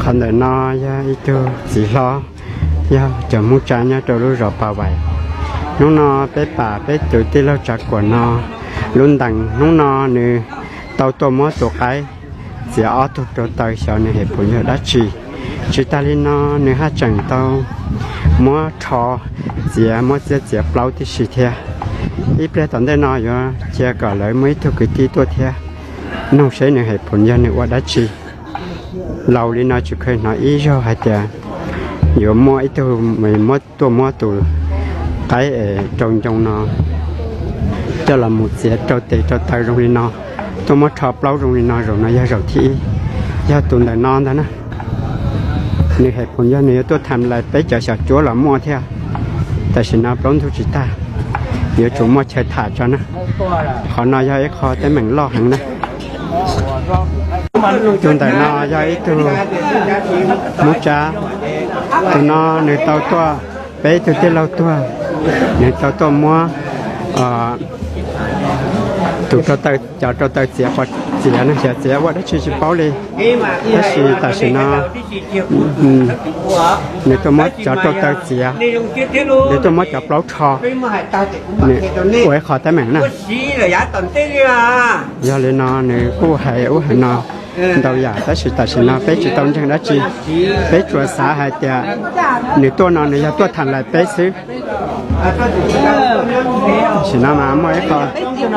Qhov ntawm no yog ib tug txiv hlob, yog cov Hmoob Tsab nyob rau lub zos Pa Vais. Hnub no peb pam peb tus tij laug Tsav Kuam no lub ntees. Hnub no nws tau tuaj muab tus qaib txiav ob tug rau taw, xyov nws hem pum yog dab tsi. Tsis tas li no, nws haj tseem tau muab rho txiav, muab txiav txiav plaub tib si thiab. Ib pliag tom ntej no yuav cia kom lawv muaj ib tug kwv tij tuaj thiab, nug seb nws hem pum yog nws ua dab tsi. Laus li no tsis kheev hnov ib zaug hais tias yuav muaj ib tug tuaj muab tus qaib es rau ncoo no coj los mus txiav rau tes rau taw zoo li no, tuaj muab rho plaub zoo li no. Zaum no yog zaum thib ib, yog tus ntawm no ntag na. Nws hem pum yog nws yuav tuaj tham lais peb cov xyom cuab los muaj thiab. Tam sim no plaub ntug tsis tag, yuav tsum muaj chaw tham tso na. Qhov no yog ib qho teeb meem loj heev na. Tus ntawm no yog ib tug Hmoob Tsab. Tus no nws tau tuaj, peb tug tij laug tuag, nws tau tuaj muab tus rau taw, cov rau taw txiav, qhov txiav no xyov txiav ua dab tsi tsis paub li. Tab sis tam sim no nws tuaj muab cov rau taw txiav, nws tuaj muab cov plaub rho, nws ua ib qho teeb meem na. Yog li no nws kuj hais ub hais no ntau yam, tab sis tam sim no peb tsis tau ntseeg dab tsi. Peb tsuas xav hais tias nws tuaj no nws yog tuaj tham lais peb xwb. Tam sim no mas muaj ib qho,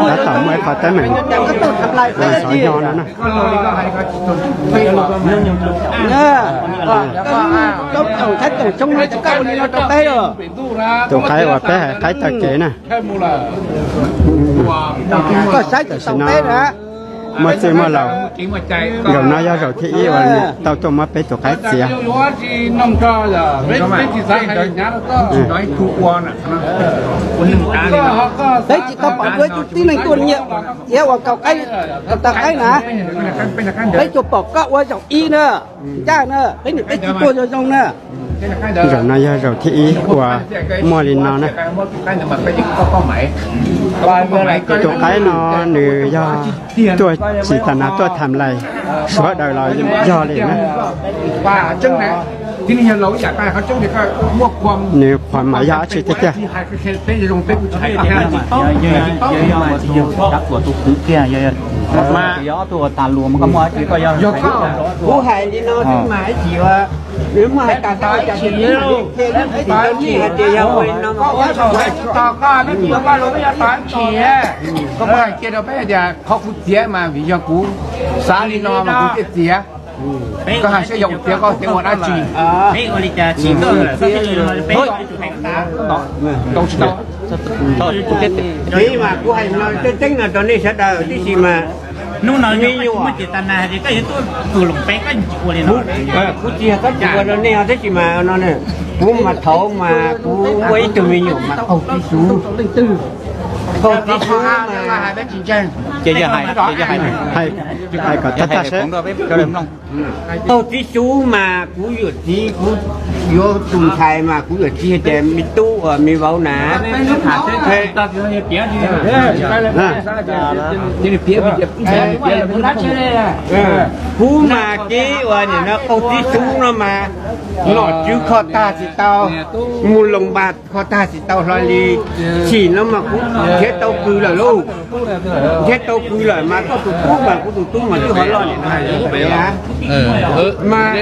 tab tom muaj ib qho teeb meem xov nyo no na. Tus qaib uas peb hais qaib taw kev na. Koj saib tam sim no muaj txwj muaj laus. Zaum no yog zaum thib ib uas nws tau tuaj muab peb tus qaib txiav. Peb tsis tau pom ua ib tug tib neeg tuaj nyiam txiav ua kaus qaib, kaus taw qaib na. Peb tsuas pom koj ua zaum ib na, ncaj na, peb niam peb txiv tuaj zoo zoo na. Zaum no yog zaum thib ib uas muaj li no na. Tus qaib no nws yog tuaj tsis tas nas tuaj tham lais, sawv daws los yog li na. Nws qhuas mas yog dab tsi tiag tiag. Kuv hais li no xwb mas ib chim, nws muaj hais tas tau cas, ib chim hais tias yog ua li no mas, koj muab hais cia rau peb hais tias qhov kuv txiav mas vim yog kuv xav li no mas kuv thiaj txiav. Koj hais saib yog kuv txiav koj thiaj ua dab tsi. Tau tsis tau? Mas kuv hais no tseeb tseeb no rau nej sawv daws tib si mas, hnub no me nyuam, kuv tsis yog koj tsis ua rau nej os, tab sis mas no, kuv mas thaum mas kuv muaj ib tug me nyuam mas qaug tib xub, qaug tib xub mas, hais kom tag tag seb. Qaug tib xub mas kuv yuam txiv, kuv yuav tus ntxhais mas kuv yuam txiv hais tias me tub uas me vauv na, kuv mas kev uas nim no qaug tib xub no mas, nom tswv kho tag tsis tau, mus loos npas kho tag tsis tau hlo li. Chim no mas kuv nrhiav tau kws lawm lauj, nrhiav tau kws lawm mas koj tus tub mas kuv tus tub mas twb ho loj nim no mas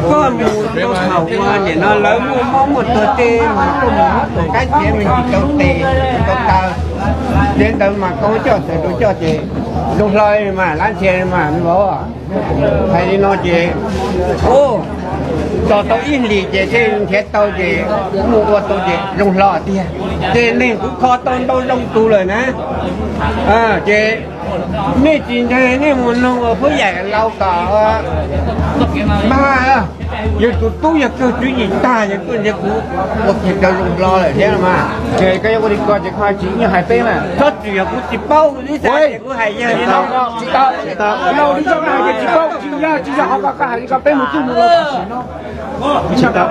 koj mus rau thaum uas nim no lawv muaj mob muaj tuag tej mas koj mus muab tus qaib txiav me ntsis rau tes rau taw, ces ntawd mas koj coj tawm rau coj ces zoo hlo mas lab ntxhias mas me vauv. Hais li no ces, o, tos tau ib hlis ces thiaj nrhiav tau ces, mus ua tau ces zoo hlo tiag. Ces neeg kuv kho tau ntau zoo tus lawm na. Ces nej tsis ntseeg nej mus noog ua Phub Yaim Laus kom npaj, yog tus tub yog kawg tswv yim tag yog kuj ntsia kuv ua kiag rau zoo hlo lawm thiab mas. Ces koj yuav ua li ko ces koj tsis nyuaj hais peb mas. Txhob txwm yog kuv tsis paub li xav kuv hais yog li no. Tsis tau, tsis tau. Tsis yog, tsis yog qhov ko koj hais li ko peb mus twb mus los tam sim no. Tsis tau.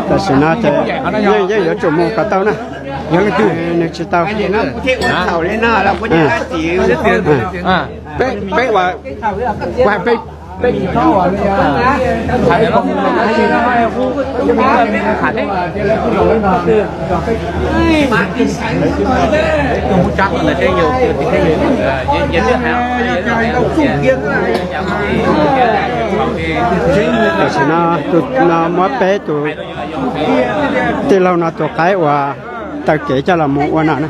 Tam sim no ces yeej yeej yuav tsum mus kom tau na. Yog leej twg? Nws tsis tau. Peb, peb ua, ua peb, peb tsis tau ua. Tam sim no tus no muab peb tus tij laug no tus qaib uas taw kev coj los mus ua no na.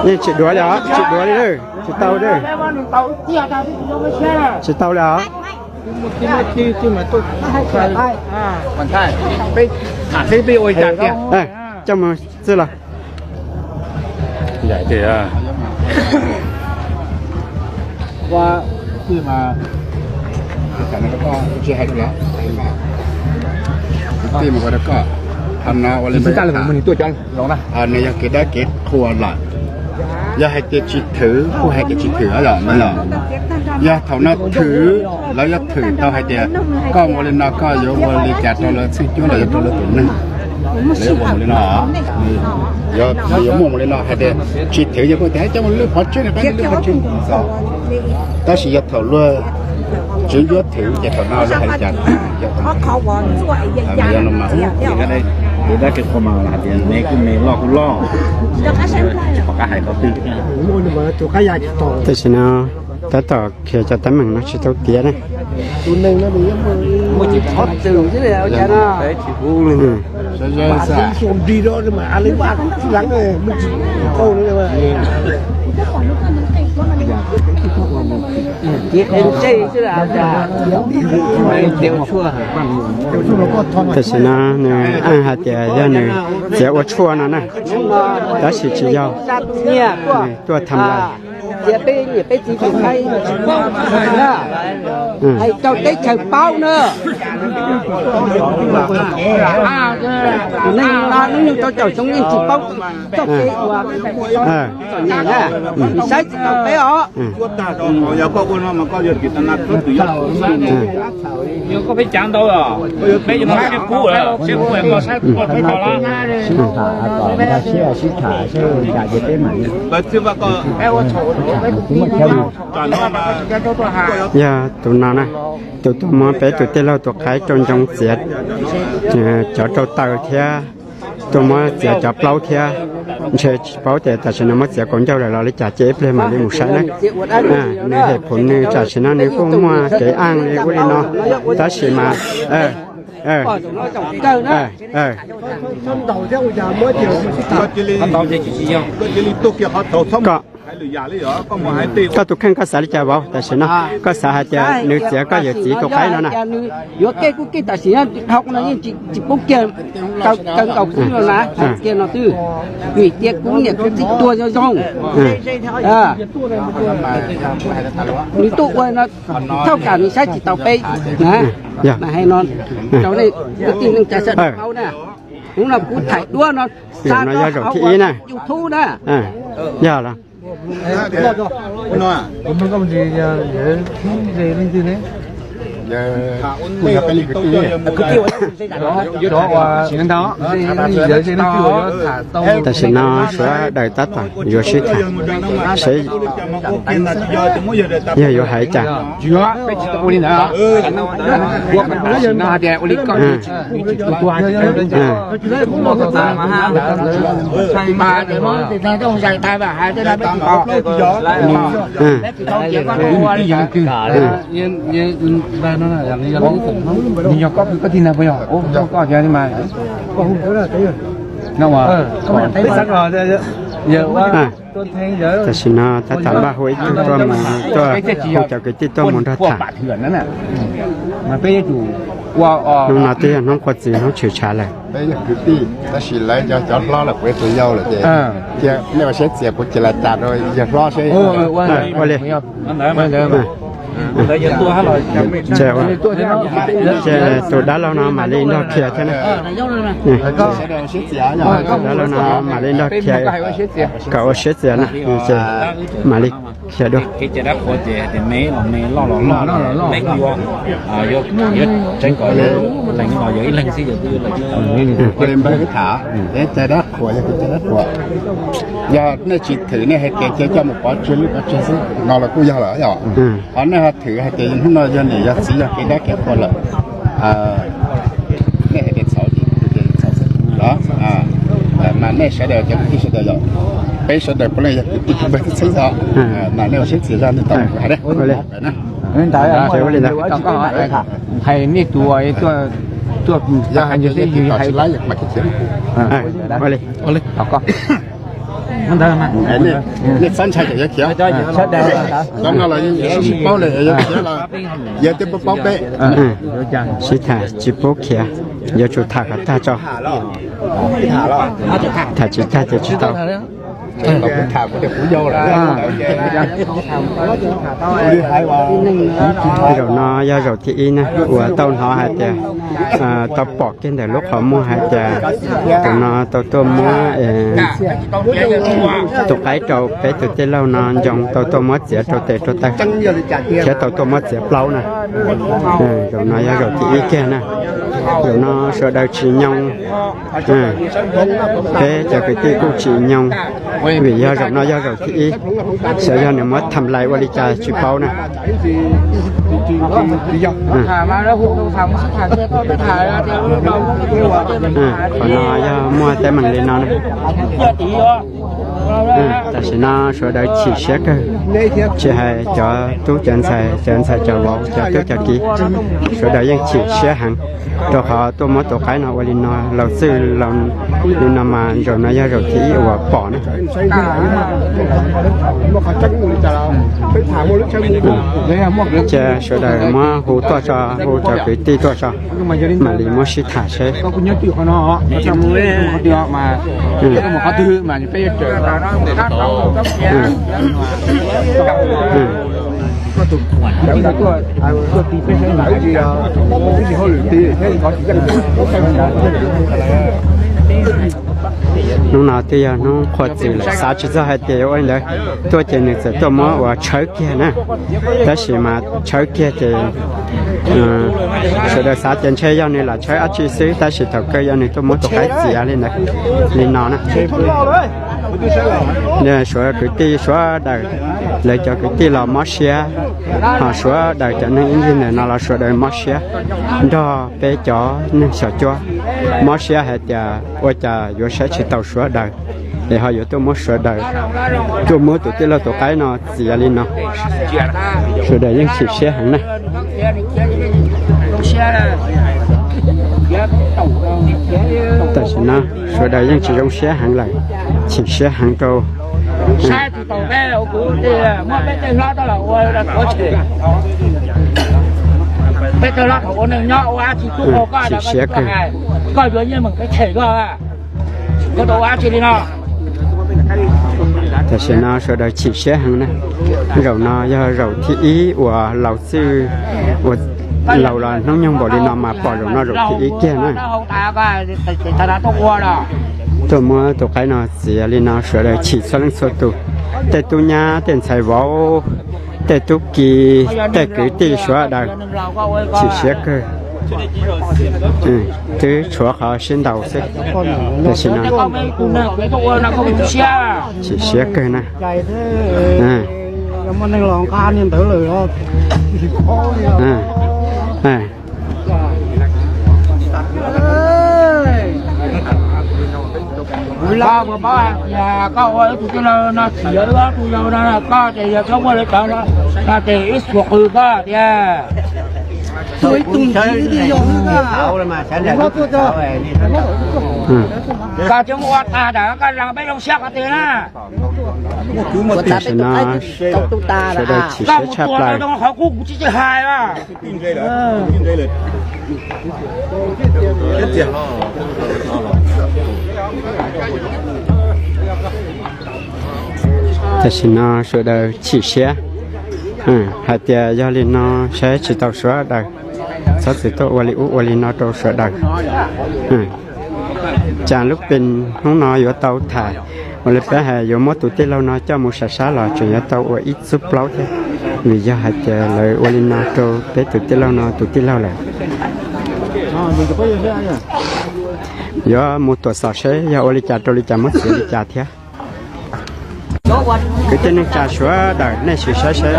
Yeej tsis duav li os, tsis duav li, tsis tau li. Tsis tau li os. Coj mus xwb los. Nws yog kev dab kev qhua lawm. Yog hais tias tsis thwm kuj hais tias tsis thwm os, yog thaum no thwm, lawv yuav thwm tau hais tias koj ua li no koj yuav ua li cas rau lawv txhij cuab los yog rau lawv tus neeg. Lawv yuav ua mus li no, yuav muaj mus li no hais tias tsis thwm yog kuj tias coj mus lwb qhov tswb, peb lwb qhov tswb. Tab sis yog thaum luag tsis yuav thwm ces thaum no lawv hais li cas, yog no mas, kuj me loj kuj loj, tsis pom qab hais qhov twg. Tam sim no tab tom khiav cov teeb meem no tsis tau tiav ne. Tam sim no nws hais tias yog nws txiav ua tshuaj no na, tab sis tsis yog, nws tuaj tham lais. Hais rau teb chaws paub na. Tus neeg no hnub nyoog rau caum xyoo yeej tsis paub txoj kev uas txom nyem na, nws saib tsis taus peb os. Yog tus no na, tus tuaj muab peb tus tij laug tus qaib rau ntsoov txiav cov rau taw thiab, tuaj muab txiav cov plaub thiab. Ntshe tsis paub tias tam sim no muab txiav kaus ncauj lawm los li cas, ces ib pliag mam li mus saib na. Nws hem phuv nws tam sim no nws kuj muaj kev aj li ub li no, tab sis mas koj tus kheej koj xav li cas vauv? Tam sim no koj xav hais tias nws txiav koj yawm txiv tus qaib no na? Yuav kev kuj kev tam sim no dhau no yeej tsis pub kiag, kaw nkaus xwb no na, kiag no xwb. Vim tias kuv niam kuv txiv tuag zoo zoo, nws tuaj ua no thauj kam nws saib tsis taus peb na. Mas hais no rau nej kwv tij neej tsa sawv daws paub na, hnub no kuv thaij duab no xa rau hauv YouTube na. Yog los. Tam sim no sawv daws tab tom yuav sib tham seb yog yuav hais cas. Nws yog koj kwv koj tij na puas yog? Koj mas. Tam sim no tab tom npaj hu ib tug tuaj mus tuaj hu cov kwv tij tuaj mus nrog tham. Hnub no twb yog hnub qua txi hnub tshwm tshav lawm. Peb yog kwv tij tab sis lawv yog cov hlob lawm, kuv yog tus yau lawm ces cia nej ua siab txias kuv cia li tas rau yawg hlob seb. Ua li. Ces tus dab laug no mam li nrog khiav thiab na. Dab laug no mam li nrog khiav, kom ua siab txias na, ces mam li khiav dua. Yog nej tsis thwm nej hais tias cia coj mus pov tseg lub pov tseg xwb no los kuj yog lawm yom. Ho nej ho thwm hais tias hnub no yog niam yog txiv yog kev dab kev qhua lawm, nej hais tias txhaum ces txhaum xwb. Mas nej sawv daws cov kwv tij sawv daws yom, peb sawv daws puav leej yog kwv tij kwv npawg txheeb xwb, mas nej ua siab txias zog nej tau hais. Hais nej tus tuaj hais yog tsis laib mas khiav. Nej txhob ntshai kom yuav khiav, cov no los yeej sib sib paub lawm, yuav khiav los yog twb paub paub peb. Sib tham tsis pub khiav, yuav tsum tham kom tag tso. Tham tsis tag ces tsis tau. Zaum no yog zaum thib ib na uas tau hnov hais tias, tau pom kiag ntawm lub qhov muag hais tias tus no tau tuaj muab tus qaib rau peb tus tij laug no ncoo, tau tuaj muab txiav rau tes rau taw, thiab tau tuaj muab txiav plaub na. Zaum no yog zaum thib ib kiag na. Zaum no sawv daws tsis nyoo, peb cov kwv tij kuj tsis nyoo, vim yog zaum no yog zaum thib ib, xyov yog nws muab tham lais ua li cas tsis paub na. Qhov no yog muaj teeb meem li no na. Tam sim no sawv daws chim siab kawg, tsis hais cov tub cov ntxhais, cov ntxhais cov vauv, cov tub cov kiv, sawv daws yeej chim siab heev, rau qhov tuaj muab tus qaib no ua li no, laus txwj laus li no mas zaum no yog zaum thib ib uas pom na. Cia sawv daws muab hu tuaj tso, hu cov kwv tij tuaj tso, mam li muab sib tham seb. Hnub no twb yog hnub qhuav txwm lawm, xav tsis txog hais tias ua li ntawd, tuaj ces nws txawm tuaj muab ua tshawb kiag na. Tab sis mas tshawb kiag ces sawv daws xav tias ntshe yog nws lam tshawb dab tsi xwb, tab sis thaum kawg yog nws tuaj muab tus qaib txiav li ntawd, li no na. Suav kwv tij sawv daws, lawv cov kwv tij los mob siab, ho sawv daws cov neeg ib ntsis ntawm no los sawv daws mob siab nrog peb cov neeg xyom cuab, mob siab hais tias ua cas yuav saib tsis taus sawv daws, es ho yuav tuaj muab sawv daws, tuaj muab tus tij laug tus qaib no txiav li no. Sawv daws yeej chim siab heev na. Tam sim no sawv daws yeej tsis zoo siab heev lawm, chim siab heev rau. Chim siab kawg. Tam sim no sawv daws chim siab heev na. Zaum no yog zaum thib ib uas laus txwj, uas laus los hnub nyoog npaum li no mas pom zaum no zaum thib ib kiag na. Tuaj muab tus qaib no txiav li no sawv daws chim txhua leej txhua tus, tej tub nyab tej ntxhais vauv, tej tub ki, tej kwv tij sawv daws chim siab kawg. Twb tshuav qhov sib ntaus xwb, tam sim no chim siab kawg na. Koj puas paub hais tias koj ua ib tug tij laug no txiv ua ib tug yau no, koj ces yog txhob muaj lawv cov no ces ib txhua qhwv koj tiag. Koj tsis muaj ua tag ntawm koj zoo peb zoo siab qhov twg na. Tam sim no sawv daws chim siab tshaj plaws. Qhov kuv kuv tsis tsis hais. Tam sim no sawv daws chim siab, Hais tias yog li no saib tsis tau sawv daws, txhob txwm tuaj ua li ub ua li no rau sawv daws. Cas lub pes hnub no yuav tau tham, ua li peb hais yuav muab tus tij laug no coj mus sam sab los tseem yuav tau ua ib txub plaub thiab, vim yog hais tias lawv ua li no rau peb tus tij laug no tus tij laug lawm. Yuav mus tuam xom seb yog ua li cas rau li cas muab txiav li cas thiab. Kwv tij neej tsa sawv daws nej sim saib seb,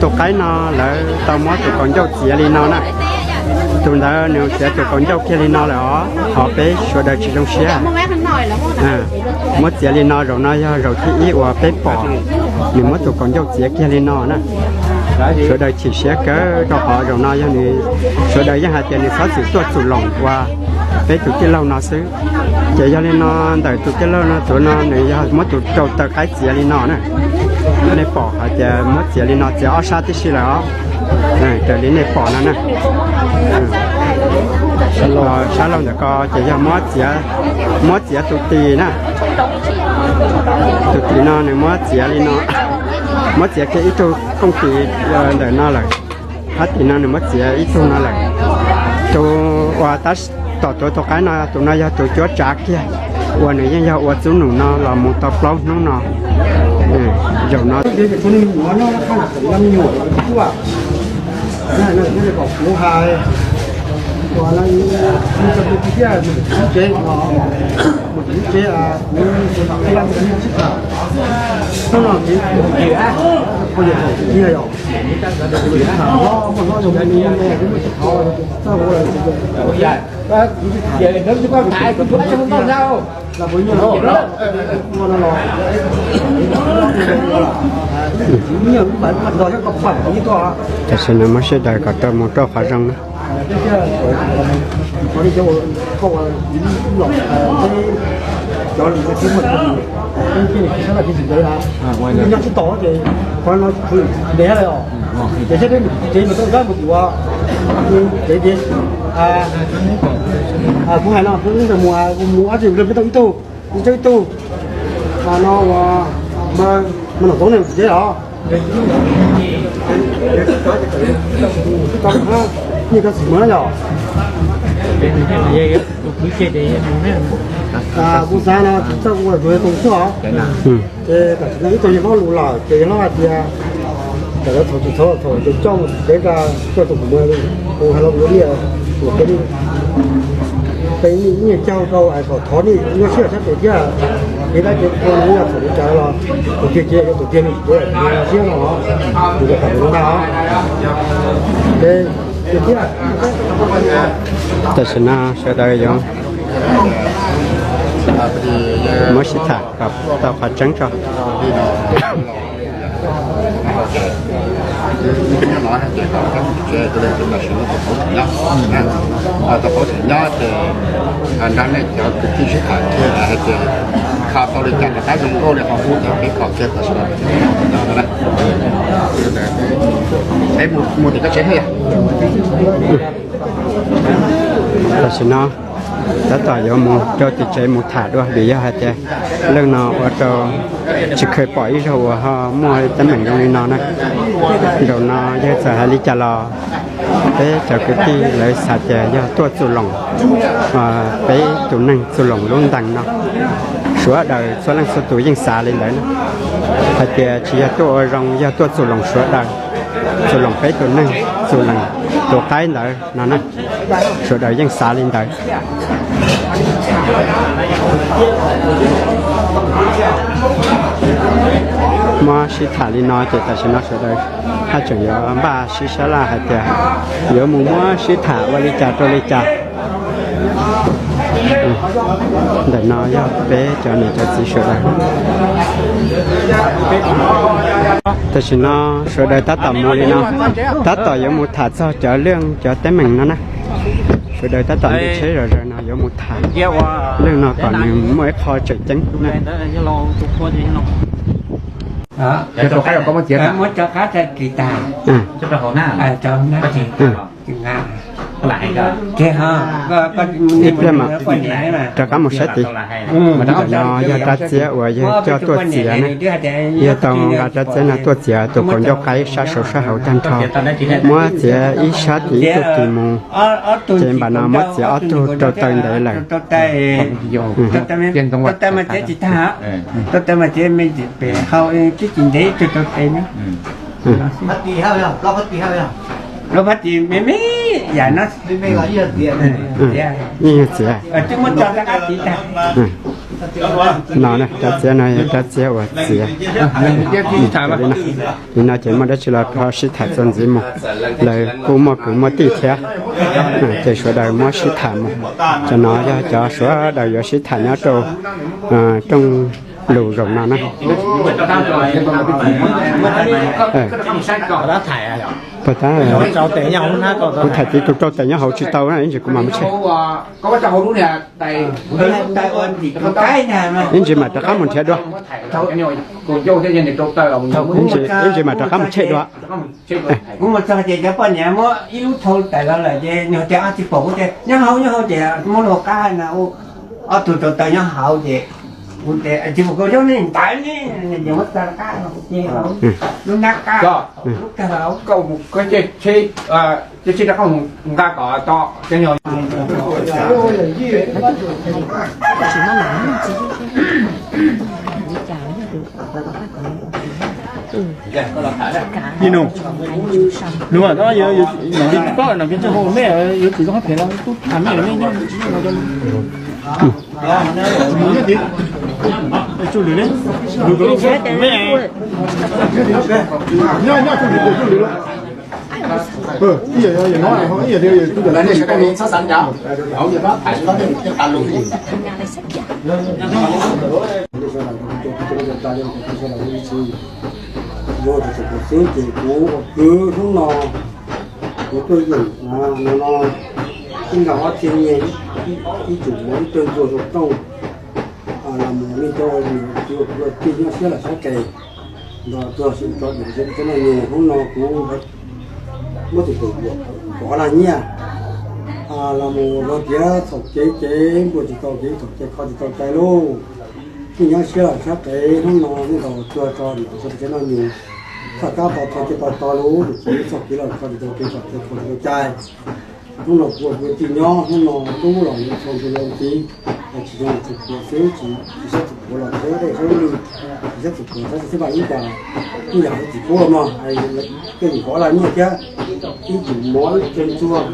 tus qaib no lawv tau muab tus kaus ncauj txiav li no na. Tus ntawd nws txiav tus kaus ncauj kiag li no lawm os, qhov peb sawv daws tsis zoo siab. Muab txiav li no, zaum no yog zaum thib ib uas peb pom nws muab tus kaus ncauj txiav kiag li no na. Sawv daws chim siab kawg rau qhov zaum no yog nws, sawv daws yeej hais tias nws txhob txwm tuaj txum loos ua peb tus tij laug no xwb. Ces yog li no ntawm tus tij laug no tuav no nws yog muab tus rau taw qaib txiav li no na. Nej pom hais tias muab txiav li no txiav ob sab tib si lawm os. Raws li nej pom no na. Sab laug ntawm ko ces yog muab txiav tus tis na. Tus tis no nws muab txiav li no, muab txiav kiag ib tug kooj tis ntawm no lawm. Hab tis no nws muab txiav ib tug no lawm. Tus uas tab tom tuav tus qaib no, tus no yog tus cuab tsav kiag, uas nws yeej yog ua txub num no los mus tau plaub hnub no. Zaum no Tam sim no muab sawv daws kom tau mus rau qhov zoo na. Kuv hais no, mus ib tug, ib tug, no ua, mas nom toob ne tsev os. Nyiaj koj txim mus na yom. Kuv xav no tsis txawj ua zuag tau xwb os. Ces tam sim no ib tug yawg hlob lus lawm ces yawg hlob hais tias, tam no thaum tsis txhob thaum ces coj mus tsev, coj tus mus, kuv hais los ua liaj, peb nyiaj caug rau es kom thov nej nyuaj siab sab tes thiab. Kev dab kev qhua no yog thaum li cas los tus tiag ces yog tus tiag, nws tsis siab no, nws yog tam sim no ntag os. Tam sim no sawv daws yuav muab sib tham kom tau qhov tseeb tso. Tau paub tseem nyob ces nrog nej cov kwv tij sib tham kiag hais tias kho tau li cas rov qab zoo nkauj li qhov ub cov kev kho kiag tam sim no. Peb mus tim koj tsev thiab yom. Tam sim no tab tom yuav mus rau tim tsev mus tham dua vim yog hais tias leej no ua rau tsis kheev pom ib zaug uas ho muaj teeb meem zoo li no na. Zaum no yog txawm hais li cas los peb cov kwv tij lawv xav tias yog tuaj txuj loos peb tus neeg, txuj loos lub ntees no. Sawv daws txhua leej txhua tus yeej xav li ntawd na, hais tias tsis yog tuaj ua zoo, yog tuaj txuj loos sawv daws, txuj loos peb tus neeg, txuj loos tus qaib ntawd no na. Sawv daws yeej xav li ntawd. Muab sib tham li no ces tam sim no sawv daws haj tseem yuav npaj sib sab laj hais tias yuav mus muab sib tham ua li cas rau li cas. Ntawm no yog peb cov niam cov txiv sawv daws. Tam sim no sawv daws tab tom mus li no, tab tom yuav mus tham txog cov laj cov teeb meem no na. Sawv daws tab tom nti tsheb zom zaws no yuav mus tham laj no kom nws muaj ib qho tseem ceeb na. Ib pliag mas rov qab mus saib tid. Mas ntawm no yog rab txiab uas yawg coj tuaj txiav na. Yawg tau nqa rab txiab no tuaj txiav tus kaus ncauj qaib sab saud sab hauv tag nrho. Muab txiav ib sab tid ib tug kis mus, ces npam no muab txiav ob tug rau taw ntev lawm. Yeej yog txiav. No, rab txiab no yog rab txiab uas txiav. Li no ces muaj dab tsi los ho sib tham txuas ntxiv mus. Lawv kuj muaj kwv muaj tij thiab, ces sawv daws muab sib tham mus. Cov no yog cov sawv daws yuav sib tham nyob rau rooj lus zaum no na. Puas tab, kuv tham tid tus rau taws nyob hauv tsis tau na, ib ntsis kuv mam mus tshem. Ib ntsis mam rov qab mus nrhiav dua. Ib ntsis mam rov qab mus tshem dua. Kuv mus txog ces cov poj niam muab ib lub thau tawm los lawm ces nws tias, tsis pom kuv tias nyob hauv, nyob hauv ces muab lub qab na, ob tug rau taws nyob hauv ces kuv tias tsis pom kuv nyob ne ntawd ne, ces muab txog qab ces lub nab qab lub kawg hauv. Koj mus koj cej tsheb, cej tsheb rov qab mus nqa kom tau cov nyuag. Ib nus, nus, no peb tsis paub no peb tsis hu mej, yuav tsum zoo phem los tub tham mej, mej nyob no. Tsuj lwm li, lus tus lub mej. Nyob nyob tsuj lwm, tsuj lwm lawm. Ib yam no, ib yam li tub tam nej sawv daws txhob xav nyav, hauv yog no tham no nej thiaj tas lus li. Yog tus xwb ces kuv ua kwv hnub no, kuv tuaj yeem no no, ib nrag ob txhiab nyiaj, ib tsum mov ib tawg ntxuag rau rooj, los mus nej cov ua niam ua txiv ua kwv ua tij nyob siab los sab tes, nrog tuag sim tso dim seb teb no nyias hnub no kuv muab tus tus pov lag nyiaj los mus luag tiav txhaum kev ces npuaj tsis tau kev, txhaum cai kho tsis tau cai lauj. Nej nyob siab los sab tes, hnub no nej nrog tuag tso dim seb teb no nyias txoj kab tau txhaum cai tau to lauj, tus txiv txoj kev los kho tsis tau kev, txhaum cai kho tsis tau cai. Hnub no kuv ua kwv tij nyob, hnub no tub los yuav txhua ntu los ntxiv, tsis zoo txhua kuv xwb, tsis tsis saib txhua kuv los txhua dej txhua lwj, tsis saib txhua kuv saib txhua xib paj ib cas, ib yam tsis pub mog, tej yim kov laj nyiaj thiab, ib tsum mov ib tawg ntxuag,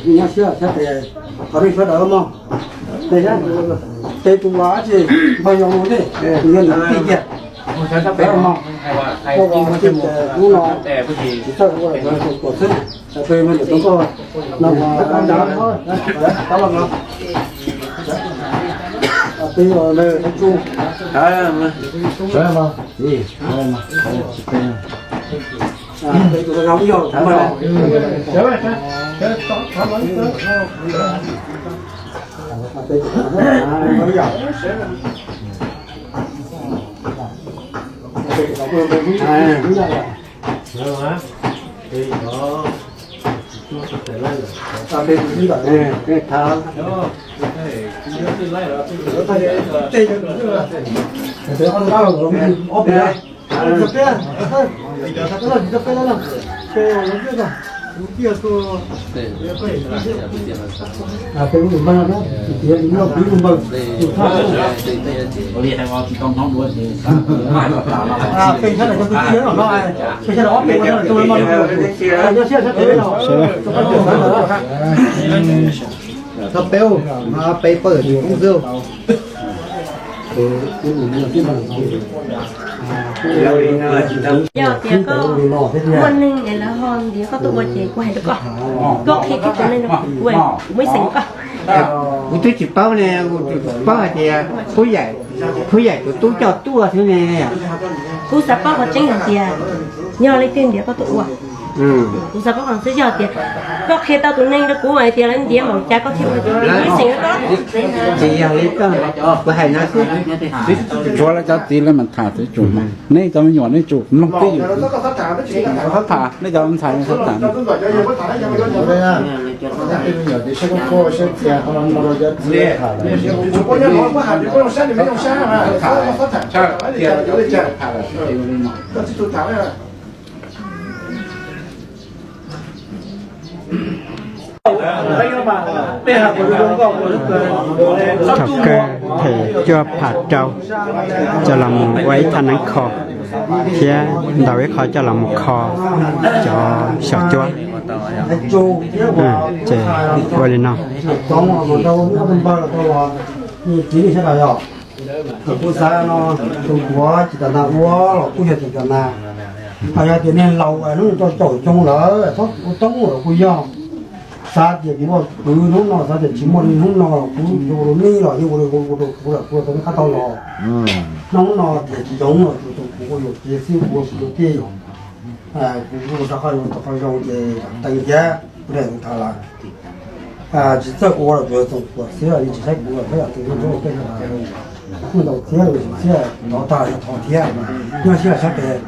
nyob siab sab tes, thov nej sawv daws mog, tes tus vas tsis npog yog mus tej, yog nws tij kiag, mog, ua ua tij tes hnub no tsis txawj ua los txhua kuv xwb. Peb mas niam tub koj no mas, peb los lawm tub tsuj. Thov peb, peb pawg xwb. Yog tias koj muaj neeg es lawv ho ntiav koj tuaj ua ces kuv hais rau koj, koj qhia kiag tus neeg rau kuv, kuv muaj ib xeem koj. Kuv twb tsis paub ne, kuv tsis paub hais tias Phub Yaim, Phub Yaim tus tub coj tuaj xwb ne. Kuv xav paub qhov tseeb hais tias yog leej twg ntiav koj tuaj ua. Kuv xav paub qhov xwb, yog tias koj qhia tau tus neeg rau kuv hais tias lawv ntiav npaum cas koj thiaj ua ib xeem rau koj. Tsis yog li koj, kuv hais no xwb. Tshuav lawv cov txiv lawv mas tham txawv tsum mas nej cov me nyuam nej tsum mloog twj ywm. Txhob tham, nej cov ntxhais txhob tham. Thaum kawg them cuaj pham rau coj los mus ua ib thaj neeb kho thiab ntaus ib qho coj los mus kho cov xyom cuab. Ces ua li no. Kuv xav no tus kuv tsis tas nas ua los kuj yog tsis tas nas, ho yog tias niag laus hnub rau caum xyoo lawm txhob ua toob los kuj yog. Xav tias kuv ua kwv hnub no, xav tias tsis muaj li hnub no los kuv yuav ua rau nej los yeej ua rau kuv, kuv tau qab tau los. Hnub no tias tsis zoo los tus kuv ua yuam kev xwb, kuv ua kuv tus tij. Kuv rau qhov zoo, rau qhov zoo ces teev thiab kuv daim tus tham lawm. Tsis txawj ua los kuv txoos kuam xwb, yeej tsis saib kuv los saib yam twg nyob nruab peb mus ntaus thiab los sim thiab, thov tag yog thov thiab. Nyob siab sab tes,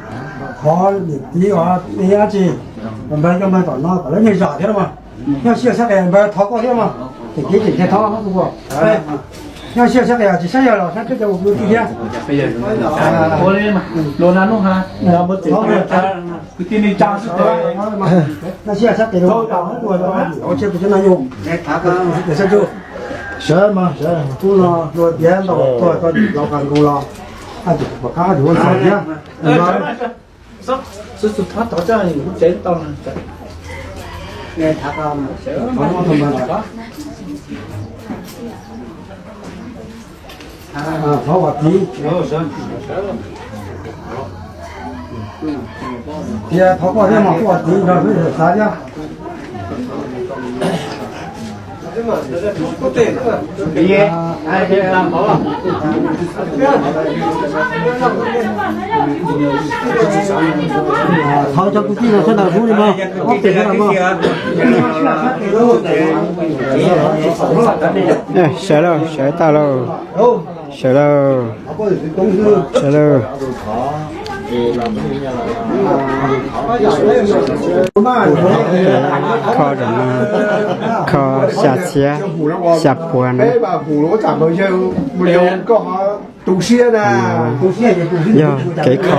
qhov niam txiv os, nej dab tsi npawg coj npawg tom no kom lawv niag zam thiab mas. Nyob siab sab tes npawg thov koj thiab mas, ces kev ces thov ua. Nyob siab sab tes tsis saib yawg los saib peb cov ua kwv tij thiab. Nyob siab sab tes, ua tsis tus cov no yus, sawv mas sawv hnub no luag tiav ntau tuaj koj los qas nkaus los, pom qab yuav ua ntxhais thiab. Thov Vam Txiv, tias thov koj thiab mas koj Vam Txiv nrog peb xav thiab. Thov cov kwv tij no sawv daws hu li mog, ob pem sawv daws mog. Sawv lauj, sawv tau lauj, sawv lauj, sawv lauj. Kho zaum no, kho xya txhiab xya puas na. Yog kev kho,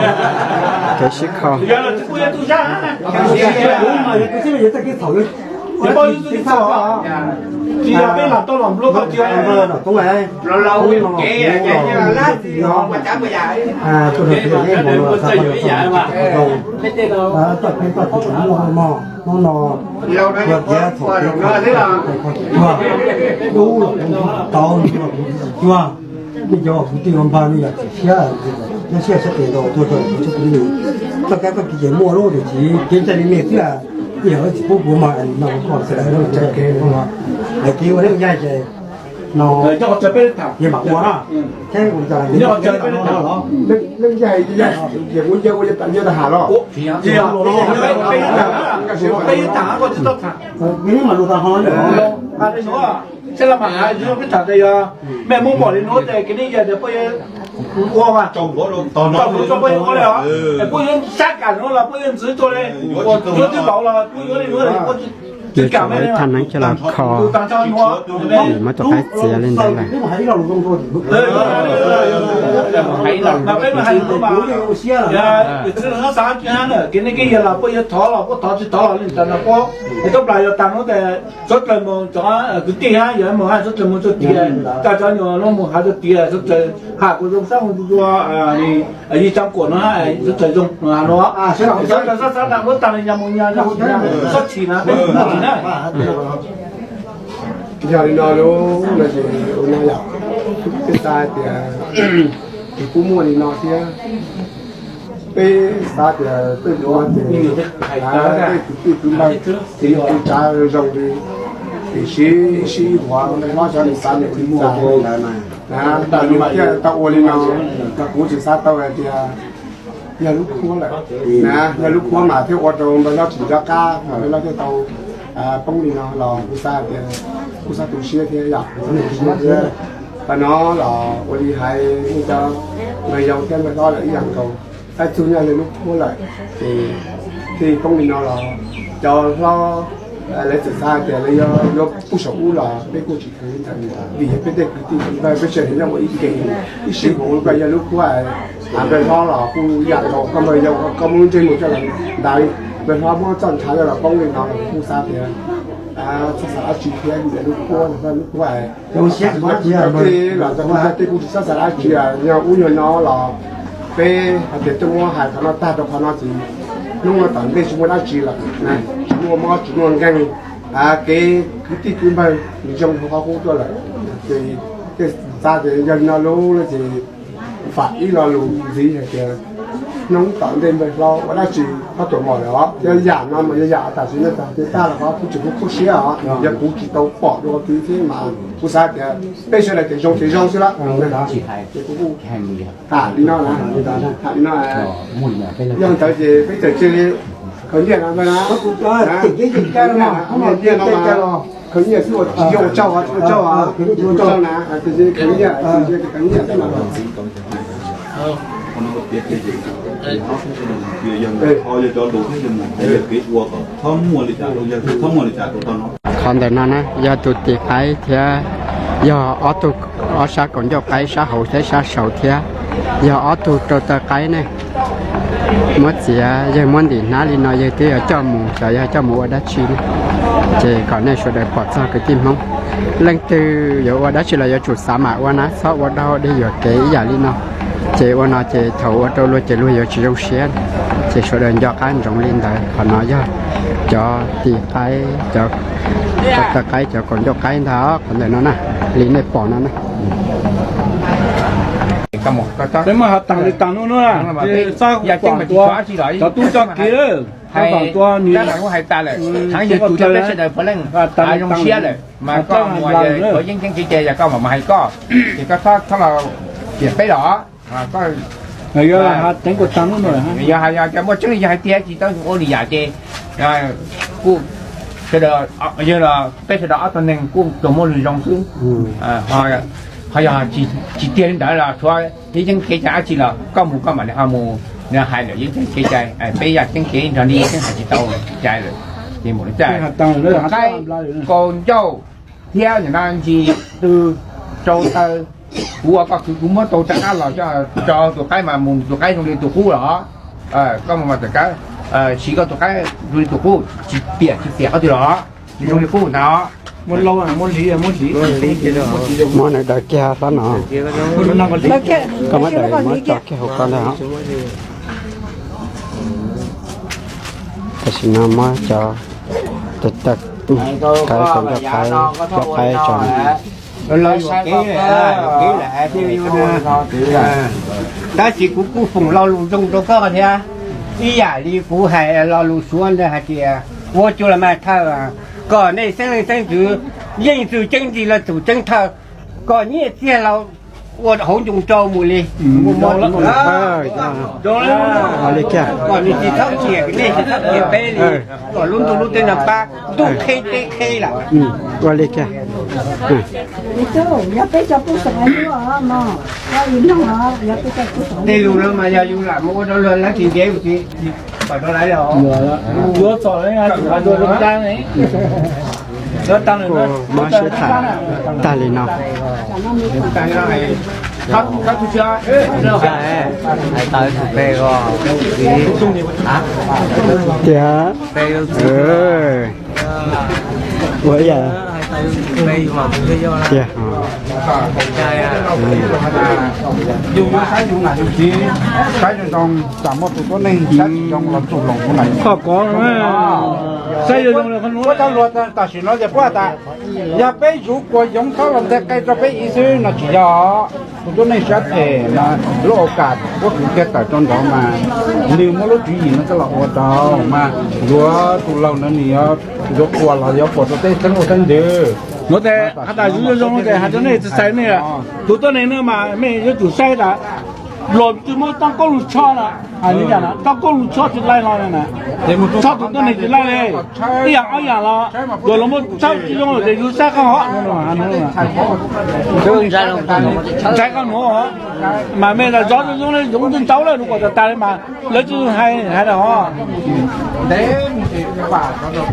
kev sib kho. Hnub no, hnub no, hnub no, hnub no, hnub no, hnub no, dub los kuv tau, nej cov kwv tij ua npawg nej yog tsis siab, nyob siab sab tes ntaus tuaj rau kuv tsob kwv tij. Txoj kab txoj kev ces muaj lub tiam sis kev cai li nej xwb, nej yog tsis pub kuv mas no koj txawm lawv kev ua neej yaig ces no, ces mam ua na. Thiab ua cas neej yaig ces kuv ncaw ua li tam ncaw tag ham los. Peb mas lus tag ho. Sab las mas peb tham tias yog mej muab npaum li nuav tes kev neej yaig tias puab yuav ua mas, tau hluv tau puab yuav ua li os, puab yuav sab kam nuav los puab yuav ntxiv tuaj li, yuav twb laus los puab yuav li nuav puab tsis kam mej li. Tag neeb coj los kho, muab tus qaib txiav li ntawd lawm. Kev neej kev yaig los puab yuav thov los puab thov tsis thov los li ntawd no puab, es tub plas yog tag nuav tes suav dlawg moog cov kwv tij hab yog moog hab suav dlawg moog txug tiav, tag cov nyuas nuav moog has txug tiav suav dlawg has kuas zoo sab moog txug yij tsaa kuam nuav suav dlawg zoo nuav. Suav dlawg sab sab tas muab tag le nyag moog nyag, txhob chim na, peb tsis na. Yog li no lub no ces ua no yog peb xav tias tsis pub muaj li no thiab. Peb xav tias tej ntawd ces tej kwv tij kwv npawg tsav zoo li, es sib sib huam, mob cov neeg xav li ntawd mas, tau ua li no, kuv tsis xav tau hais tias Yog lub khuab lawm na, yog lub khuab mas thiaj ua rau npawg hlob tsis nco qab, mas npawg hlob thiaj tau poob li no los kuv xav tias, kuv xav tu siab thiab yom, kuv xav tu siab thiab. Qhov no los ua li hais nej cov npawg yau thiab npawg hlob lawm ib yam nkaus, tab txug nyaj yog lub khuab lawm ces thiaj poob li no los cov hlob lawv txawm xav tias lawv yuav, yuav puag saum ub los peb kuj tsis kheev li ntawd, vim yog peb tej kwv tij npawg peb sawv daws nyob ua ib ke, ib sij hawm koj yog lub khuab, npawg hlob los kuj yam nkaus, koj npawg yau koj muab lub ntsej muag coj los ntaus, npawg hlob muab txoj ntshav coj los poob li no los kuj xav tias txhob xav dab tsi thiab, vim lub khuab, lub khuab los cov kwv cov tij kuj tsis txhob xav dab tsi, yog ub yog no los peb hais tias tuaj muab hais qhov no tag rau qhov no ces hnub no tom ntej tsis muaj dab tsi lawm, tsis muaj mob tsis muaj nkeeg, kev kwv tij kwv npawg nws zoo rau qhov qub tuaj lawm. Ces tej xav tias yog li no lub no ces fam ib lo lus ntxiv hais tias hnub tom ntej npawg hlob ua dab tsi txhob tuam mom lawm os. Yog yam no mas yog yam tam sim no tag los qhov kuv tseem kuj khuv siab os, yog kuv tsis tau pom dua qhov twg thiab mas kuv xav tias peb sawv daws ces zoo ces zoo xwb lawm. Ces kuv kuj tham li no, tham li no, yog ntawd ces peb txawm cia li khaws nyiaj no ntag na. Khaws nyiaj no, khaws nyiaj xwb, ua tsaug, ua tsaug, ua tsaug na, khaws nyiaj, khaws nyiaj xwb no. Qhov ntawm no na yog tus tim qaib thiab yog ob tug, ob sab kaum ncauj qaib, sab hauv thiab sab saud thiab, yog ob tug rau taw qaib ne. Muab txiav yawg muab ntim hnab li no yawg twb yuav coj mus, xyov yog coj mus ua dab tsi ne. Ces kom nej sawv daws pom txog kwv tij Hmoob, leej twg yuav ua dab tsi los yuav tsum xav mam ua na, txhob ua dog dig yuam kev ib yam li no. Ces ua no ces thaum ua rau luag ces luag yuav tsis zoo siab. Ces sawv daws nco qab ntsoov li ntawd. Qhov no yog cov tim qaib, cov taw qaib, cov kaum ncauj qaib ntag qhov ntawm no na, li nej pom no na. Peb muaj hav tas li tas no na, cov tub coj kev, cov tub coj kev, hais tas lawm, heev yog tus coj peb sawv daws puav leej zoo siab lawm mas koj mus, koj yeeb ceeb kev cai yog koj mam hais koj, ces koj txhob los piam peb los. Yog hais yog cov muaj tseeb li yog hais tias tsis tau ua li yam ces kuj sawv daws, yog peb sawv daws ob tug neeg kuj tsuas muaj lus zoo xwb. Ho yog tsis tiag li ntawd los tshuav yeeb ceeb kev cai dab tsi los koj mus koj mam li ho mus hais lawm yeeb ceeb kev cai, peb yam ceeb kev nrog li yeeb ceeb hais tsis tau cai lawm. Ces mus li cas, qaib, kaus ncauj thiab nim no ntsis tw, rau taw, kuv ua koj kwv kuv muab tau rov qab los tso tus qaib mas mus tus qaib zoo li tus qub los. Koj mus mas txawm kab siv koj tus qaib zoo li tus qub, tsis piam tsis piam qhov twg los zoo li qub ntag. Muab daws kiag hlob no, koj muab daws muab tso kiag hauv ko ntag. Tam sim no muab cov taw qaib, cov ncauj qaib, cov qaib tso. Tab sis kuv kuj foom lo lus zoo rau koj thiab, ib yam li kuv hais lo lus suav ntawd hais tias ua cuag los mas thawj, kom nej xeeb leej xeeb ntxwv yeej txwv ceeb ntsis los txwv ceeb thawj, kom nyiaj txiag los ua hauv ncoo rau mus li. Kom nws tsis txhob kiam nej tsis txhob kiam peb li, kom lub ntuj lub teb no pab ntuj qheb teb qheb lawm. Ua li cas? Tej lus no mas yog yus lam mus ua rau luag lawv tsis ntev mus tsis pom rau lawv li. Muab siab tham tag li no. Hais tau tus pe os. Tiag. Ua ib yam tiag. Yus yuav saib yus nam yus txiv, saib zoo zoo, tsam muaj tus tuab neeg saib tsis zoo los txuj hloov tus nam yus txiv. Qhov ko saib zoo zoo. Puab txhob luag tam sim no ces puab tas yog peb yuav kuas yoov txhob los nteg qe rau peb ib xwb no tsis yog. Tus tuab neeg sab tes mas lub au kam puab kwv kiag tawm rau nrad mas nws muab lub tswv yim no coj los ua rau mas yuav tus laug ntawd nws yuav quas los yuav quas rau tej xeeb ua xeeb ntxwv. Nuav tes has tas yus zoo zoo tes has rau nej txhais nej, tus tuab neeg no mas mej yuav tsum saib tas Los tsis muaj toj koob lug tshoj na, toj koob lug tshoj tsis laij los na, tshoj tus tuab neeg tsis laij li. Ib yaam ob yaam los, yuav los muaj tshawb tsis zoo lawm ces yug saib qhov hov, ntshai qhov nuav. Mas mej zov zoo zoo le, zoo ntau le, nub kom tas tas le mas lawv tsis hais hais rau hov. Ntev mus ces vam rov rau,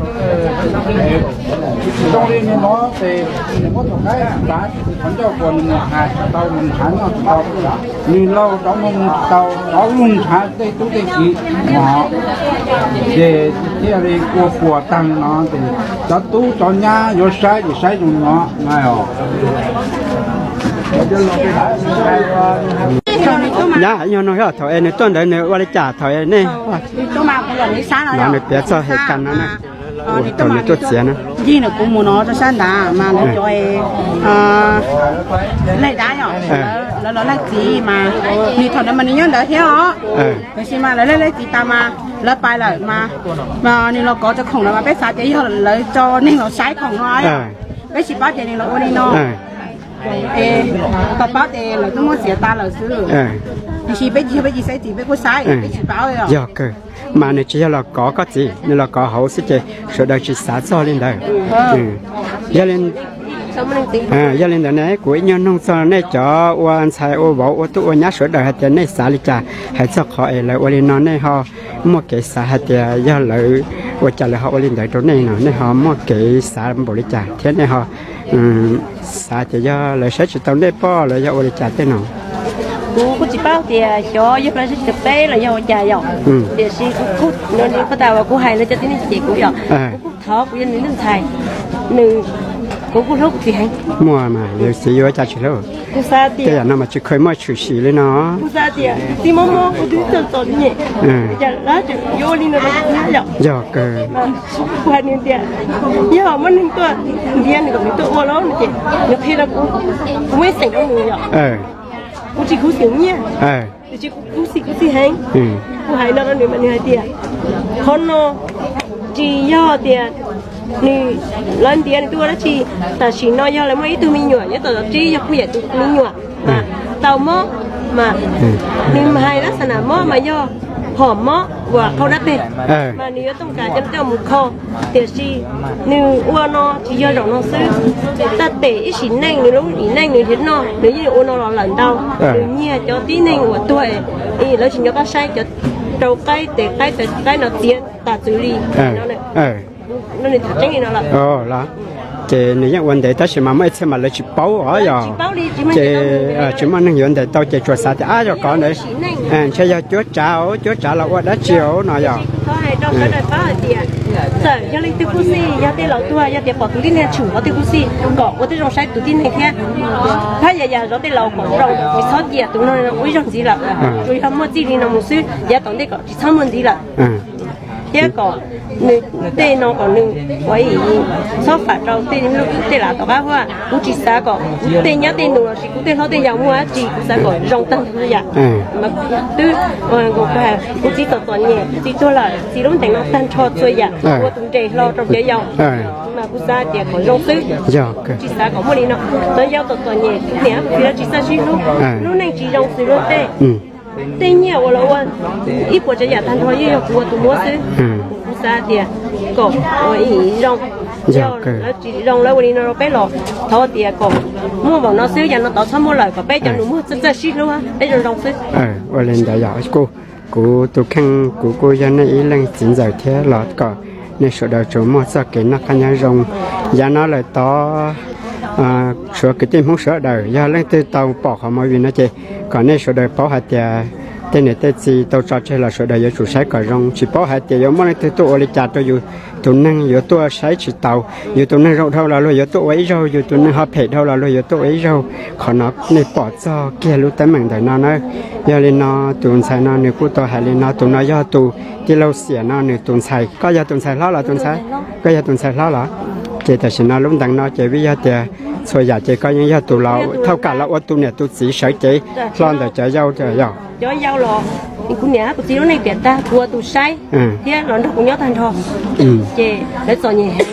zoo li nws no ces nws muab tus qaib nrad, qhov ncauj kuas nws mus hais tsis tau, nws nrhav noj tsis tau. Nws laug rov mus tsis tau, rov lug nrhav tej tub tej kiv no, ces thiaj li ua puas tag li no ces cov tub cov nyab yuav saib ces saib zoo li no na. Nyab, ib nyuag nug thaum es nws tuaj ntawd nws ua li cas thaum nej, no nws piav txog hev kas no na, thaum nws tuaj txiav na. Ncig nws kuv mus no rau sab nrad mas lawv cov laij dab yom, lawv los laij txiv mas nws thaum ntawd mas nws nyob ntawd thiab os. Tiam sis mas lawv laij laij txiv tas mas lawv pais lawm mas nws los kov cov khoom ntawd mas peb xav tias yog lawv tso neeg los saib khoom no yom. Peb tsis paub tias nws los ua li no. Es tau paub tias lawv twb muab txiav tas lawm xwb. Tiam sis peb tsis yog peb tsis saib txiv, peb kuj saib, peb tsis paub. Yog kawg, mas nws tsis yog los kov koj txiv, nws los kov hauv xwb ces sawv daws tsis xav txog li ntawd. Yog li ntawd ne, kuv ib nyuag nug txog nej cov ua ntxhais ua vauv ua tub ua nyab sawv daws hais tias nej xav li cas hais txog qhov es lawv ua li no, nej ho muaj kev xav hais tias yog lawv ua cas lawv ho ua li ntawd rau nej no, nej ho muaj kev xav npaum li cas thiab nej ho xav tias yog lawv saib tsis tau nej pob los yog ua li cas tej no? Kuv kuj tsis paub tias xyov yog lawv saib tsis tau peb los yog ua cas yom. Tiam sis kuv kuj, no, tas uas kuv hais lawv cov tib neeg ces kuv yom, kuv kuj thov kuv yog nws ntxhais, nws, kuv kuj hlub kuv txiv heev. Muaj mas lawv txiv yuav cas tsis hlub? Kuv xav tias tej yam no mas tsis kheev muaj tshwm sim li no. Kuv xav tias txiv mob mob kuv twb txom txom nyem, cas lawv tseem yuav ua li no rau kuv yom. Yog kawg. Kuv hais nws tias yog muaj neeg tuaj ntiav nws kom nws tuaj ua los no ces nws qhia rau kuv, kuv muaj ib xeem rau nws yom. Kuv tsis khuv xim nyiaj, tiam sis kuv khuv xim kuv txiv heev. Kuv hais no rau nws mas nws hais tias qhov no tsis yog tias nws, lawv ntiav nws tuaj ua dab tsi. Tam sim no yog lawv muaj ib tug me nyuam nyob tom zos tsib, yog kuj yam tus me nyuam mas tau mob mas nws hais lab xas nas mob mas yog hom mob uas qhau dab peg, mas nws yuav tooj kas coj mus kho. Tiam sis nws ua no tsis yog zaum no xwb, tag tes ib sim neej nws lub sim neej nws nrhiav noj nws yeej ua no los lawm ntau. Nws nyiag cov tib neeg uas tuag, lawv tsis nco qab saib, cov rau qaib tes qaib taw qaib no txiav tas txwv li. Nws tham tseeb li no lawm. Ces nws yeej ua ntev tab sis mas muaj ib txhia mas lawv tsis paub os yog, ces tsis muaj neeg yuav ntes tau ces tsuas xav tias ab yog kov ntawd ntshe yog cuab tsav, cuab tsav los ua dab tsi no yog. Txawm yog leej twg kuj xij, yog tej laus tuag, yog tias pom tus tib neeg tshwm qhov twg kuj xij, kom ua tib zoo saib tus tib neeg thiab. Phab yam yam zov tej laus kom zoo, tsis txhob cia tus no ua ib zaug ntxiv lawm, tsuas yog muaj txij li no mus xwb, yav tom ntej kom tsis txhob muaj ntxiv lawm. Thiab kom nws tej no kom nws ua ib txhob fam rau tej, tej lav tom qab huaj. Kuv tsis xav kom kuv tej nyab tej nus lossis kuv tej hlob tej yau muaj dab tsi, kuv xav kom zoo tag nrho yam. Mas twb, kuv txiv txom txom nyem, kuv txiv tuag lawm, kuv txiv lub ntees no tag nrho txhua yam, ua tus nres hlo rau cov yau. Mas kuv xav tias kom zoo xwb, tsis xav kom muaj li no. Cov yau txom txom nyem, kuv niam kuv txiv lawv tsis txawj sib hlub, lub neej tsis zoo xws luag tej. Tej nyiaj uas lawv ua ib puas tsav yam tag nrho yeej yog kuv ua tus muab xwb. Kuv xav tias kom ua ib zoo, yog lawv tsis zoo lawv ua li no rau peb los thov tias kom muaj npaum no xwb, yam no tod txhob muaj lawm, kom peb cov nus muag txawj txawj sib hlub, peb zoo zoo xwb. Ua li ntawd yog kuv, kuv tus kheej kuv kuj yog nej ib leej txiv ntxawm thiab los kom nej sawv daws tsuas muaj txoj kev noj qab nyob zoo. Yav no lawm tod tshuav kwv tij Hmoob sawv daws, yog leej twg tau pom qhov movie no ces kom nej sawv daws paub hais tias tej niam tej txiv tau tso tseg los sawv daws yuav tsum saib kom zoo, tsis paub hais tias yuav muaj leej twg tuaj ua li cas rau yus tus neeg, yuav tuaj saib tsis taus, yus tus neeg zoo dhau los luag yuav tuaj ua ib zaug, yus tus neeg ho phem dhau los luag yuav tuaj ua ib zaug. Qhov no nej pom txog kiag lub teeb meem ntawm no na. Yog li no tus ntxhais no nws kuj tau hais li no, tus no yog tus tij laug Xiam no nws tus ntxhais. Koj yog tus ntxhais hlob los tus ntxhais? Koj yog tus ntxhais hlob los? Ces tam sim no lub ntees no ces vim yog tias txhua yam ces koj yeej yog tus los thauj kam los ua tus niam tus txiv sawv cev hlo ntawm cov yau yog. Cov yau los kuv niam kuv txiv lub neej piam tag, kuv ua tus saib thiab los nrog kuv nyob tag nrho. Ces lawv txom nyem heev,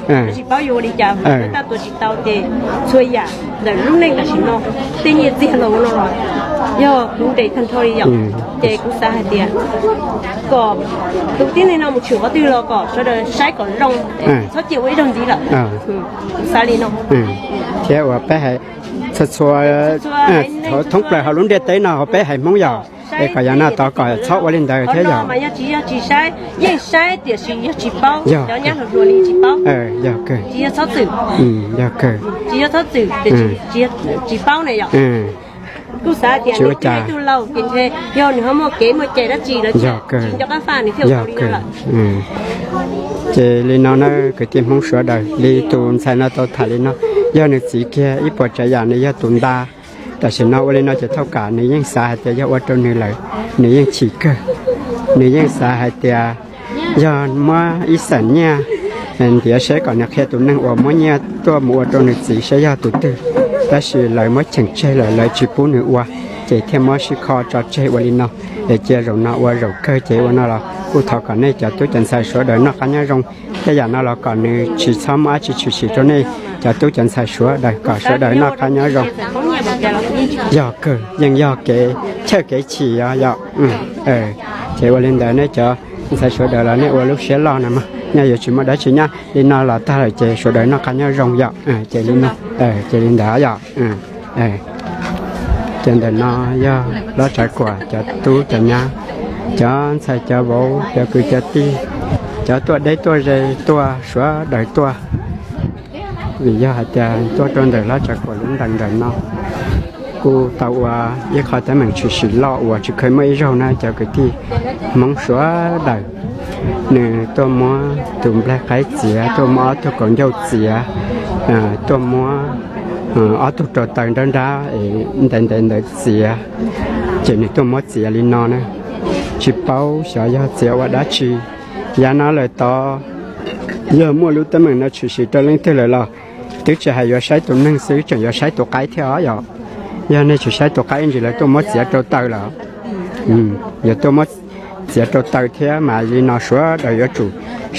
lawv tsis paub yuav ua li cas, lawv tab tuav tsis tau ces txhua yam ntawm lub neej tam sim no tej nyiaj txiag los ua no los Yog kuv nres tag nrho li yom, ces kuv xav hais tias kom tus tib neeg no mus tshwm qhov twg los kom sawv daws saib kom zoo, txhob cia ua ib zaug ntxiv lawm. Kuv xav li no. Thiab uas peb hais txhua txhua thoob plaws hauv lub ntiaj teb no hauv peb haiv Hmoob yog, es kom yog no tod kom txhob ua li ntawd thiab yog. Mas yog tsis yog tsis saib, yeej saib tiam sis yog tsis paub, cov nyab hluas hluas li tsis paub. Yog kawg. Tsis yog txhob txwm. Yog kawg. Tsis yog txhob txwm, tsis paub ne yom. Kuj xav tias nws tsis ua cas, tug laus ces ntshe yog nws ho muaj kev muaj cai dab tsi lawm, tsis nco qab faj nws thiaj ua li no lawm. Ces li no na kwv tij Hmoob sawv daws, li tus ntxhais no tau tham li no, yog nws txiv kiag ib puas tsav yam nws yog tus nta. Tam sim no ua li no ces thauj kam nws yeej xav hais tias yog ua rau nws lawm, nws yeej chim kawg. Nws yeej xav hais tias yog muab ib xam nyiaj ntiav seb kom nws qhia tus neeg uas muab nyiaj tuaj mus ua rau nws txiv seb yog tus twg, tab sis lawv muab cheem tseg lawm, lawv tsis pub nws ua, ces thiaj muab sib kho tso tseg ua li no. Es cia zaum no ua zaum kawg ces ua no los kuj thov kom nej cov tub cov ntxhais sawv daws noj qab nyob zoo, tej yam no los kom nws tsis txhob muaj dab tsi tshwm sim rau nej cov tub cov ntxhais sawv daws, kom sawv daws noj qab nyob zoo. Yog kawg, yeej yog kev chawj kev chim os yom. Ces ua li ntawd nej cov ntxhais sawv daws los nej ua lub siab loj no mas, nyob yuav tsis muaj dab tsi nyob li no los tag lawm ces sawv daws noj qab nyob zoo yom. Ces li no, ces li ntawd yom. Ces ntawm no yog Hlob Tsav Kuam cov tub cov nyab, cov ntxhais cov vauv, cov kwv cov tij, cov tuaj deb tuaj ze tuaj, sawv daws tuaj. Vim yog hais tias tuaj rau ntawm Hlob Tsav Kuam lub ntees ntawm no kuj tau ua ib qho teeb meem tshwm sim loj uas tsis kheev muaj ib zaug na cov kwv tij Hmoob sawv daws. Nws tuaj muab tus nplaig qaib txiav, tuaj muab ob tug kaus ncauj txiav, tuaj muab ob tug rau taws nrab nrab es ntev ntev ntawd txiav, ces nws tuaj muab txiav li no na. Tsis paub xyov yog txiav ua dab tsi. Yav no lawm tod yog muaj lub teeb meem no tshwm sim rau leej twg lawm los twb tsis hais yuav saib tus neeg xwb, tseem yuav saib tus qaib thiab os yom. Yog nej tsis saib tus qaib ntsis lawv tuaj muab txiav rau taws lawm. Yuav tuaj muab txiav rau taws thiab mas li no sawv daws yuav tsum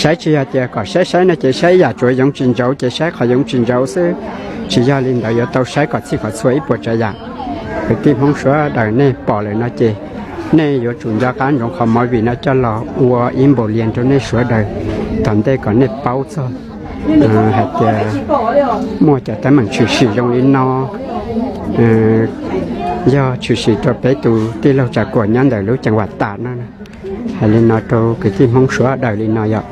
saib, tsis yog tias kom saib saib no ces saib yam tsuav yoov tsis ntsauv ces saib qhov yoov tsis ntsauv xwb. Tsis yog li ntawd, yuav tau saib kom txhij kom txhua ib puas tsav yam. Kwv tij Hmoob sawv daws nej pom lawm no ces nej yuav tsum nco qab ntsoov qhov movie no coj los ua ib npaum li rau nej sawv daws tom ntej kom nej paub txog hais tias muaj cov teeb meem tshwm sim zoo li no, yog tshwm sim rau peb tus tij laug Tsav Kuam nyob ntawm lub ceev vam tam no. Hais li no rau kwv tij Hmoob sawv daws li no yom.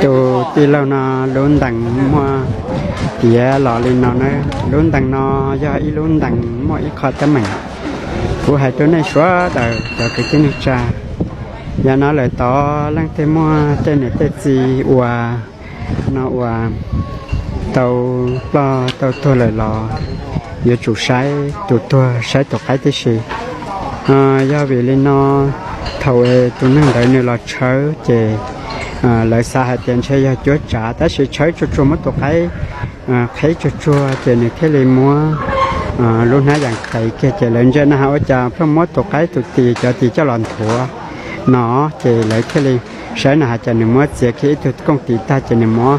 Tus tij laug no lub ntees muaj tiav los li no na. Lub ntees no yog ib lub ntees muaj ib qho teeb meem. Kuv hais rau nej sawv daws cov kwv tij neej tsa, yav no lawm tod leej twg muaj tej niam tej txiv uas no uas tau ploj tau tuag lawm los yuav tsum saib tus tuag saib tus qaib tib si. Yog vim li no thaum tus neeg ntawd nws los tshawb ces lawv xav hais tias ntshe yog cuab tsav, tab sis tshawb tsuag tsuag muab tus qaib qheb tsuag tsuag ces nws thiaj li muab lub hnab yas qev kiag ces lawv ntsia no ha ua cas pheej muab tus qaib tus tis cov tis coj los nthuav no, ces lawv thiaj li saib no hais tias nws muab txiav kiag ib tug kooj tis tag ces nws muab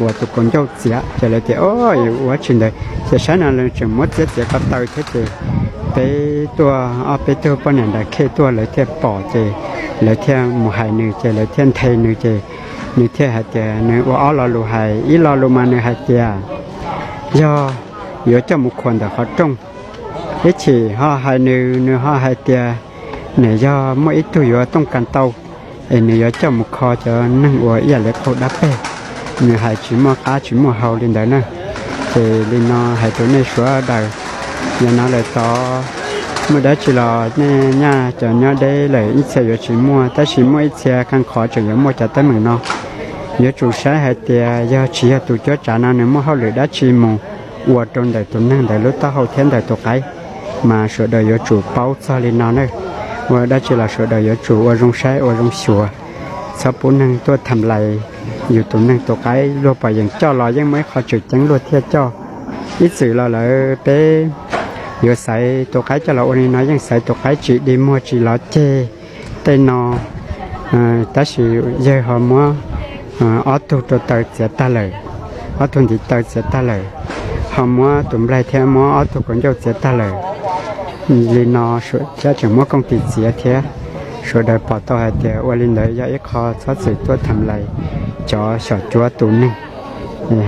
uas tus kaus ncauj txiav ces lawv tias o, ua tsis ntawd ces saib no lawv tseem muab txiav txiav ko taw thiab ces peb tuaj ob peb tug poj niam nram khej tuaj lawv thiaj pom ces lawv thiaj mus hais nws ces lawv thiaj nthe nws ces nws thiaj hais tias nws ua ob lo lus hais, ib lo lus mas nws hais tias yog yuav coj mus khuam ntawm qhov rooj, ib chim ho hais nws, nws ho hais tias nws yog muaj ib tug yuav tooj kas tau es nws yuav coj mus kho cov neeg uas ib yam li qaug dab peg. Nws hais tsis muaj qab tsis muaj hau li ntawd na. Ces li no hais rau nej sawv daws, yog no lawm tod muaj dab tsi los nej nyaj cov nyob deb lawm ib txhia yuav tsis muaj, tab sis muaj ib txhia khaj qhov tseem yuav muaj cov teeb meem no. Yuav tsum saib hais tias yog tsis yog tus cuab tsav no nws muaj hauj lwm dab tsi mus ua rau ntawm tus neeg ntawd lub taub hau thiab ntawm tus qaib, mas sawv daws yuav tsum paub txog li no na. Ua dab tsi los sawv daws yuav tsum ua zoo saib ua zoo xyuas, txhob pub neeg tuaj tham lais yus tus neeg tus qaib. Luag pom yeem coj los yeej muaj ib qho tseem ceeb luag thiaj coj. Ib txwm los lawv peb yuav xaiv tus qaib coj los ua li no yeej xaiv tus qaib tsis dig muag tsis lov ceg tej no, tab sis yawg ho muab ob tug rau taw txiav tag lawm, ob tug ntiv taw txiav tag lawm, ho muab tus nplaig thiab muab ob tug kaus ncauj txiav tag lawm. Li no suav tseem muab kooj tis txiav thiab. Sawv daws pom tau hais tias ua li ntawd yog ib qho txhob txwm tuaj tham lais cov xyom cuab tus neeg.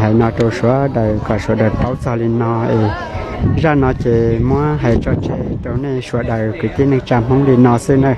Hais no rau sawv daws kom sawv daws paub txog li no es zaj no ces muab hais tso tseg rau nej sawv daws kwv tij neej tsa Hmoob li no xwb nawb.